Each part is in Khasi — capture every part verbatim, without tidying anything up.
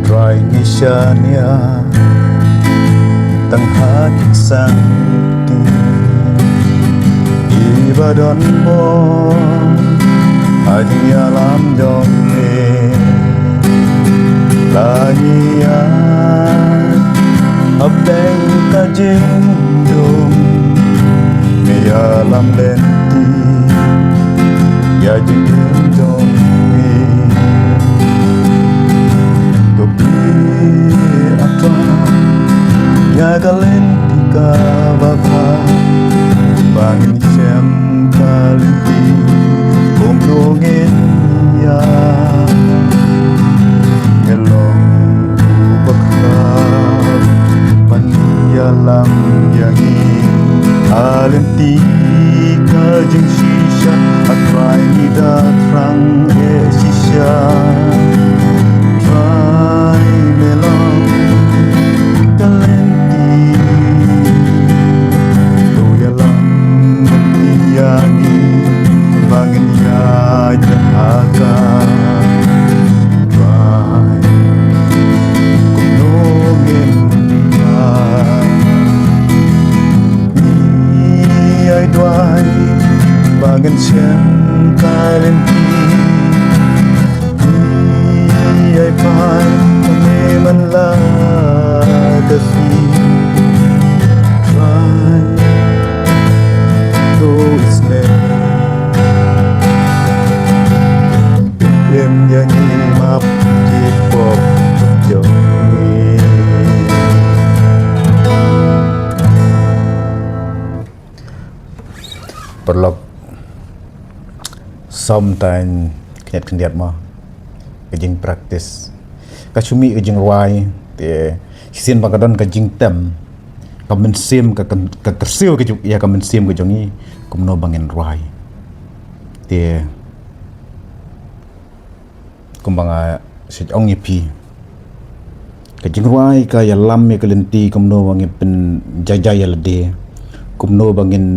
Trai ngi shaniah tang ha ki sangti kiba don bor ha jingïalam jong me. La ngi ïaid hapdeng ka jingdum, me ïalam lynti ïa jingim jong ngi. To phi, ah Trai, ïa ka lynti kaba bha, ba ngin shem ka lynti kumno ngin ïaid. Ngi long u bakhraw ban ïalam ïa ngi ha lynti ka jingshisha, ah Trai, ngi da thrang eh shisha. Trai, me long ka lynti, to ïalam lynti ïa ngi ba ngin ïaid ha ka. Trai, kumno ngin ïaid? Ngi ai duwai ba ngin shem ka lynti. Ngi ai phai ba me man la ka sngi. Trai, to isynei im ïa ngi, map ki pop jong ngi. Paralok, sometimes khyndiat khyndiat mo ka jingpractice. Ka shu mih ka jingrwai, te shisien ba ka don ka jingtem, ka mynsiem, ka, ka, ka kyrsiew ka ju-, ïa ka mynsiem ka jong ngi, kumno ba ngin rwai. Te kumba nga shu ong ïa phi, ka jingrwai ka ïalam ïa ka lynti kumno ba ngi pynjaijai ïa lade, kumno ba ngin,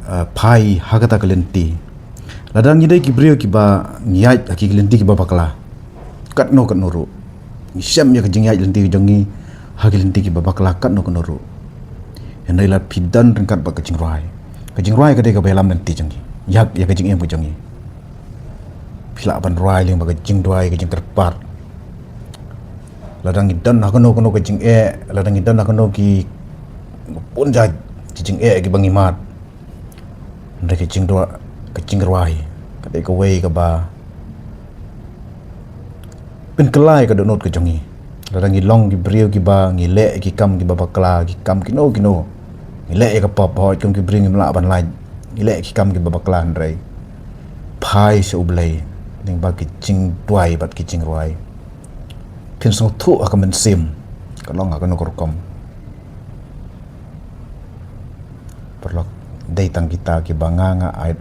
ah, phai ha kata ka lynti. Lada ngi dei ki briew kiba ngi ïaid ha ki lynti kiba bakla, katno katno ruh ngi shem ïa ka jingïaid lynti jong ngi ha ki lynti kiba bakla katno katno ruh. Hynrei lada phi don ryngkat bad ka jingrwai, ka jingrwai ka dei kaba ïalam lynti jong ngi, ïa, ïa ka jingim ka jong ngi. Phi lah ban rwai lyngba ka jingduwai, ka jingkyrpad. Lada ngi don ha kano kano ka jingeh, lada ngi don ha kano ki bun jait ki jingeh kiba ngi mad, hynrei ka jingduwai, ka jingrwai ka dei kawei kaba pynkylla ïa ka dohnud ka jong ngi. Lada ngi long ki briew kiba ngi leh ki kam kiba bakla, ki kam kino kino, ngi leh ïa ka pop, hooid, kum ki briew ngim lah ban lait, ngi leh ki kam kiba bakla, hynrei phai sha U Blei lyngba ki jingduwai bad ki jingrwai, phin sngewthuh ha ka mynsiem ka long ha kano ka rukom. Paralok, dei tang kita kiba nga, nga ai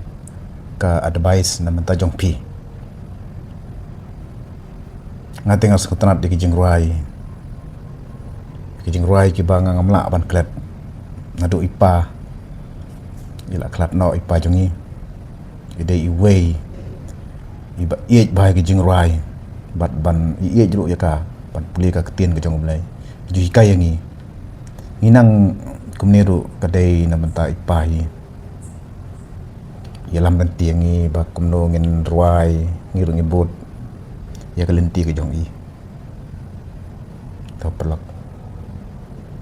ka advice na bynta jong phi. Nga te nga sngewtynnat ïa ki jingrwai, ki jingrwai kiba nga ngam lah ban klet. Naduh i pa, i la khlad noh i pa jong ngi, i dei iwei iba ïeit bha ïa ki jingrwai, bad ban ïeit ruh ïa ka, ban pule ka ktien ka jong U Blei. Ju hikai ïa ngi. Ngi nang kumne ruh, ka dei na bynta i pa hi. Ïalam lynti ïa ngi ba kumno ngin rwai, ngi ruh ngi bud ïa ka lynti ka jong i. To paralok,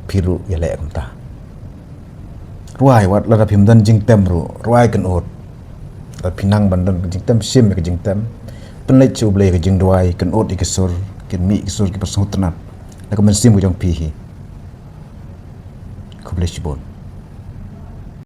phi ruh ïaleh kumta. Rwai, wat lada phim don jingtem ruh, rwai kynnoh. Lada phi nang ban don ka jingtem, shim ïa ka jingtem. Pynleit sha U Blei ka jingduwai, kynnoh ïa ki sur, kin mih ki sur kiba sngewtynnat na ka mynsiem ka jong phi hi. Khublei shibun.